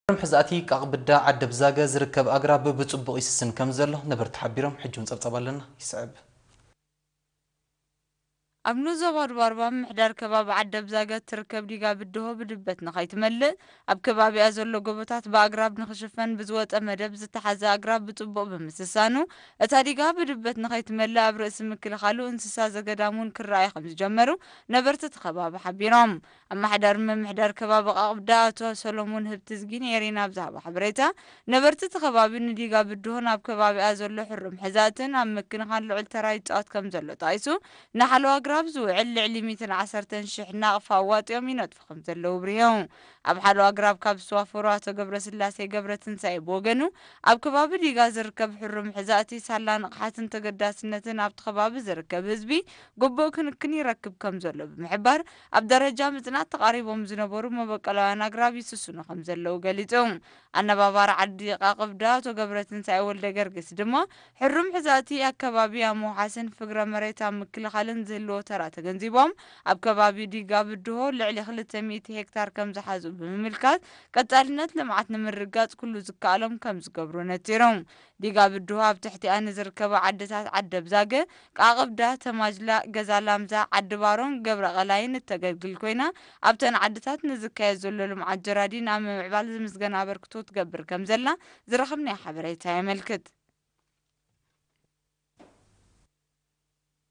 ሕዛእቲ ቃቕብዳ ዓደብ ዛገ ዝርከብ ኣግራብ ብጽቡቕ ይስስን ከም ዘሎ ነበርቲ ሓቢሮም። ሕጂ እውን ጸብጻብ ኣለና፣ ይስዕብ። ኣብ ዞባ ዱባርባ ምምሕዳር ከባቢ ዓደብ ዛገ እትርከብ ዲጋ ብድሆ ብድበት ንኸይትመልእ፣ ኣብ ከባቢኣ ዘሎ ጎቦታት ብኣግራብ ንኽሽፈን ብዝወጸ መደብ ዝተሓዘ ኣግራብ ብጽቡቕ ብምስሳኑ፣ እታ ዲጋ ብድበት ንኸይትመልእ ኣብ ርእሲ ምክልኻሉ እንስሳ ዘገዳም እውን ክረኣዩ ከም ዝጀመሩ ነበርቲ እቲ ከባቢ ሓቢሮም። ኣመሓዳሪ ምምሕዳር ከባቢ ቃቕብዳ ኣቶ ሰሎሞን ህብትዝጊ ንኤሪና ኣብ ዝሃቦ ሓበሬታ፣ ነበርቲ እቲ ከባቢ ንዲጋ ብድሆን ኣብ ከባቢኣ ዘሎ ሕሩም ሕዛእትን ኣብ ምክንኻን ልዑል ተራ ይጻወት ከም ዘሎ ጠቒሱ፣ ንሓለዋ ኣግራብ ዝውዕል ልዕሊ ሚእትን ዓሰርተን ሽሕ ናቕፋ ኣዋጺኦም ይነጥፉ ከም ዘለዉ ኣብሪሁ። ኣብ ሓለዋ ኣግራብ ካብ ዝተዋፈሩ ኣቶ ገብረስላሴ ገብረትንሳኤ ብወገኑ፣ ኣብ ከባቢ ዲጋ ዝርከብ ሕሩም ሕዛእቲ ሳላ ንቕሓትን ተገዳስነትን ኣብቲ ከባቢ ዝርከብ ህዝቢ ግቡእ ክንክን ይረክብ ከም ዘሎ ብምሕባር፣ ኣብ ደረጃ ምጽናት ተቓሪቦም ዝነበሩ መበቆላውያን ኣግራብ ይስስኑ ከም ዘለዉ ገሊጹ። ኣነባባሪ ዓዲ ቃቕብዳ ኣቶ ገብረትንሳኤ ወልደ ገርግስ ድማ፣ ሕሩም ሕዛእቲ ኣከባቢ ኣብ ምውሓስን ፍግረ መሬት ኣብ ምክልኻልን ዝህልዎ ተራ ተገንዚቦም፣ ኣብ ከባቢ ዲጋ ብድሆ ልዕሊ ክልተ ሚእቲ ሄክታር ከም ዝሓዙ ብምምልካት፣ ቀጻልነት ልምዓት ንምርግጋጽ ኩሉ ዝከኣሎም ከም ዝገብሩ ነጺሮም። ዲጋ ብድሆ ኣብ ትሕቲኣ ንዝርከባ ዓድታት ዓደብ ዛገ፣ ቃቕብዳ፣ ተማጅላ፣ ገዛ ላምዛ፣ ዓዲ ባሮን ገብረ ቀላይን እተገልግል ኮይና፣ ኣብተን ዓድታት ንዝካየድ ዘሎ ልምዓት ጀራዲን ኣብ ምምዕባል ዝምስገን ኣበርክቶ ትገብር ከም ዘላ ዝረኸብናዮ ሓበሬታ የመልክት።